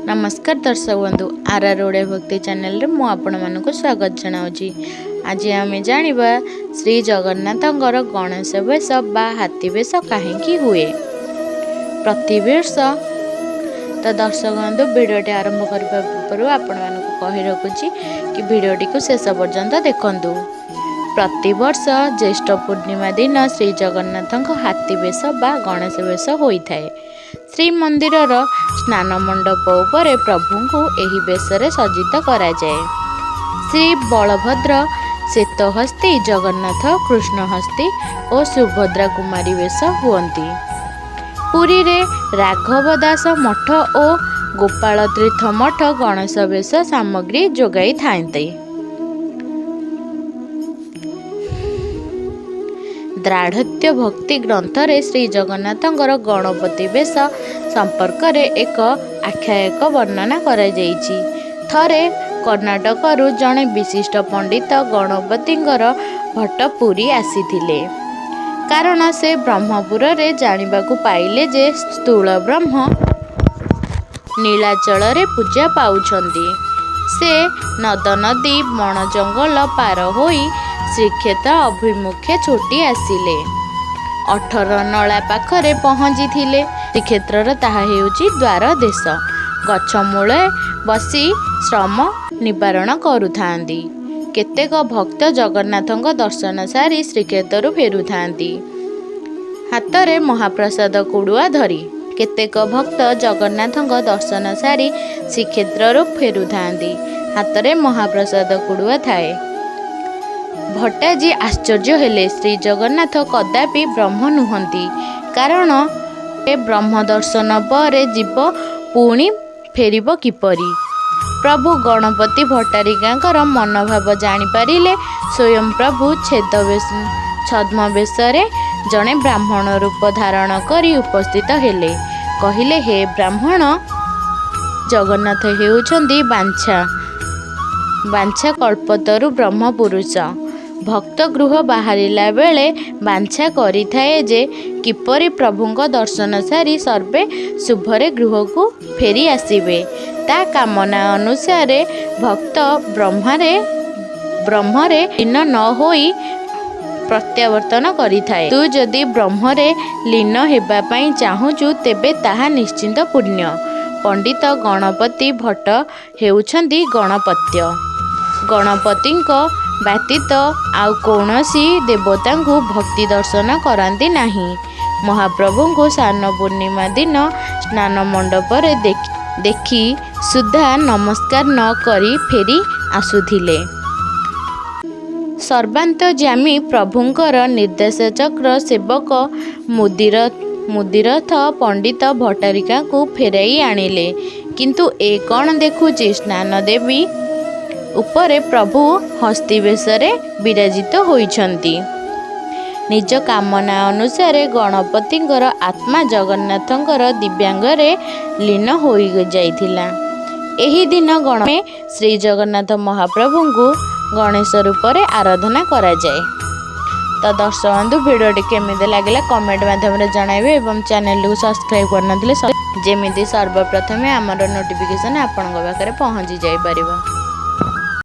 ନମସ୍କାର ଦର୍ଶକ ବନ୍ଧୁ, ଆର୍ ଆର୍ ଓଡ଼ିଆ ଭକ୍ତି ଚ୍ୟାନେଲରେ ମୁଁ ଆପଣମାନଙ୍କୁ ସ୍ୱାଗତ ଜଣାଉଛି। ଆଜି ଆମେ ଜାଣିବା ଶ୍ରୀ ଜଗନ୍ନାଥଙ୍କର ଗଣେଶ ବେଶ ବା ହାତୀ ବେଶ କାହିଁକି ହୁଏ ପ୍ରତିବର୍ଷ। ତ ଦର୍ଶକ ବନ୍ଧୁ, ଭିଡ଼ିଓଟି ଆରମ୍ଭ କରିବା ପୂର୍ବରୁ ଆପଣମାନଙ୍କୁ କହି ରଖୁଛି କି ଭିଡ଼ିଓଟିକୁ ଶେଷ ପର୍ଯ୍ୟନ୍ତ ଦେଖନ୍ତୁ। ପ୍ରତିବର୍ଷ ଜ୍ୟେଷ୍ଠ ପୂର୍ଣ୍ଣିମା ଦିନ ଶ୍ରୀ ଜଗନ୍ନାଥଙ୍କ ହାତୀ ବେଶ ବା ଗଣେଶ ବେଶ ହୋଇଥାଏ। ଶ୍ରୀମନ୍ଦିରର ସ୍ନାନ ମଣ୍ଡପ ଉପରେ ପ୍ରଭୁଙ୍କୁ ଏହି ବେଶରେ ସଜ୍ଜିତ କରାଯାଏ। ଶ୍ରୀ ବଳଭଦ୍ର ଶ୍ଵେତହସ୍ତୀ, ଜଗନ୍ନାଥ କୃଷ୍ଣହସ୍ତୀ ଓ ସୁଭଦ୍ରା କୁମାରୀ ବେଶ ହୁଅନ୍ତି। ପୁରୀରେ ରାଘବ ଦାସ ମଠ ଓ ଗୋପାଳ ତୀର୍ଥ ମଠ ଗଣେଶ ବେଶ ସାମଗ୍ରୀ ଯୋଗାଇଥାନ୍ତି। ଦାର୍ଢ଼୍ୟ ଭକ୍ତି ଗ୍ରନ୍ଥରେ ଶ୍ରୀଜଗନ୍ନାଥଙ୍କର ଗଣପତି ବେଶ ସମ୍ପର୍କରେ ଏକ ଆଖ୍ୟାୟିକା ବର୍ଣ୍ଣନା କରାଯାଇଛି। ଥରେ କର୍ଣ୍ଣାଟକରୁ ଜଣେ ବିଶିଷ୍ଟ ପଣ୍ଡିତ ଗଣପତିଙ୍କର ଭଟ୍ଟ ପୁରୀ ଆସିଥିଲେ। କାରଣ ସେ ବ୍ରହ୍ମପୁରରେ ଜାଣିବାକୁ ପାଇଲେ ଯେ ସ୍ଥୂଳ ବ୍ରହ୍ମ ନୀଳାଚଳରେ ପୂଜା ପାଉଛନ୍ତି। ସେ ନଦନଦୀ, ବଣ ଜଙ୍ଗଲ ପାର ହୋଇ ଶ୍ରୀକ୍ଷେତ୍ର ଅଭିମୁଖେ ଛୁଟି ଆସିଲେ। ଅଠରନଳା ପାଖରେ ପହଞ୍ଚିଥିଲେ। ଶ୍ରୀକ୍ଷେତ୍ରର ତାହା ହେଉଛି ଦ୍ୱାର ଦେଶ। ଗଛ ମୂଳେ ବସି ଶ୍ରମ ନିବାରଣ କରୁଥାନ୍ତି। କେତେକ ଭକ୍ତ ଜଗନ୍ନାଥଙ୍କ ଦର୍ଶନ ସାରି ଶ୍ରୀକ୍ଷେତ୍ରରୁ ଫେରୁଥାନ୍ତି ହାତରେ ମହାପ୍ରସାଦ କୁଡ଼ୁଆ ଧରି। କେତେକ ଭକ୍ତ ଜଗନ୍ନାଥଙ୍କ ଦର୍ଶନ ସାରି ଶ୍ରୀକ୍ଷେତ୍ରରୁ ଫେରୁଥାନ୍ତି, ହାତରେ ମହାପ୍ରସାଦ କୁଡ଼ୁଆ ଥାଏ। ଭଟ୍ଟାଜୀ ଆଶ୍ଚର୍ଯ୍ୟ ହେଲେ। ଶ୍ରୀଜଗନ୍ନାଥ କଦାପି ବ୍ରହ୍ମ ନୁହନ୍ତି, କାରଣ ବ୍ରହ୍ମ ଦର୍ଶନ ପରେ ଜୀବ ପୁଣି ଫେରିବ କିପରି? ପ୍ରଭୁ ଗଣପତି ଭଟ୍ଟାରିକାଙ୍କର ମନୋଭାବ ଜାଣିପାରିଲେ। ସ୍ୱୟଂ ପ୍ରଭୁ ଛଦ୍ମବେଶରେ ଜଣେ ବ୍ରାହ୍ମଣ ରୂପ ଧାରଣ କରି ଉପସ୍ଥିତ ହେଲେ। କହିଲେ, ହେ ବ୍ରାହ୍ମଣ, ଜଗନ୍ନାଥ ହେଉଛନ୍ତି ବାଞ୍ଛା କଳ୍ପତରୁ ବ୍ରହ୍ମ ପୁରୁଷ। ଭକ୍ତ ଗୃହ ବାହାରିଲା ବେଳେ ବାଞ୍ଛା କରିଥାଏ ଯେ କିପରି ପ୍ରଭୁଙ୍କ ଦର୍ଶନ ସାରି ସର୍ବେ ଶୁଭରେ ଗୃହକୁ ଫେରି ଆସିବେ। ତା କାମନା ଅନୁସାରେ ଭକ୍ତ ବ୍ରହ୍ମରେ ଲୀନ ନ ହୋଇ ପ୍ରତ୍ୟାବର୍ତ୍ତନ କରିଥାଏ। ତୁ ଯଦି ବ୍ରହ୍ମରେ ଲୀନ ହେବା ପାଇଁ ଚାହୁଁଛୁ, ତେବେ ତାହା ନିଶ୍ଚିତ ପୁଣ୍ୟ। ପଣ୍ଡିତ ଗଣପତି ଭଟ୍ଟ ହେଉଛନ୍ତି ଗଣପତ୍ୟ। ଗଣପତିଙ୍କ ବ୍ୟତୀତ ଆଉ କୌଣସି ଦେବତାଙ୍କୁ ଭକ୍ତି ଦର୍ଶନ କରନ୍ତି ନାହିଁ। ମହାପ୍ରଭୁଙ୍କୁ ସ୍ନାନ ପୂର୍ଣ୍ଣିମା ଦିନ ସ୍ନାନ ମଣ୍ଡପରେ ଦେଖି ସୁଦ୍ଧା ନମସ୍କାର ନ କରି ଫେରି ଆସୁଥିଲେ। ସର୍ବାନ୍ତର୍ଯ୍ୟାମୀ ପ୍ରଭୁଙ୍କର ନିର୍ଦ୍ଦେଶଚକ୍ର ସେବକ ମୁଦିରଥ ପଣ୍ଡିତ ଭଟ୍ଟାରିକାଙ୍କୁ ଫେରାଇ ଆଣିଲେ। କିନ୍ତୁ ଏ କ'ଣ ଦେଖୁଛି, ସ୍ନାନବେଦୀ ଉପରେ ପ୍ରଭୁ ହସ୍ତୀବେଶରେ ବିରାଜିତ ହୋଇଛନ୍ତି। ନିଜ କାମନା ଅନୁସାରେ ଗଣପତିଙ୍କର ଆତ୍ମା ଜଗନ୍ନାଥଙ୍କର ଦିବ୍ୟାଙ୍ଗରେ ଲୀନ ହୋଇଯାଇଥିଲା। ଏହି ଦିନ ଶ୍ରୀଜଗନ୍ନାଥ ମହାପ୍ରଭୁଙ୍କୁ ଗଣେଶ ରୂପରେ ଆରାଧନା କରାଯାଏ। ତ ଦର୍ଶକ ବନ୍ଧୁ, ଭିଡ଼ିଓଟି କେମିତି ଲାଗିଲା କମେଣ୍ଟ ମାଧ୍ୟମରେ ଜଣାଇବେ ଏବଂ ଚ୍ୟାନେଲଟିକୁ ସବସ୍କ୍ରାଇବ୍ କରିନଥିଲେ ଯେମିତି ସର୍ବପ୍ରଥମେ ଆମର ନୋଟିଫିକେସନ୍ ଆପଣଙ୍କ ପାଖରେ ପହଞ୍ଚି ଯାଇପାରିବ।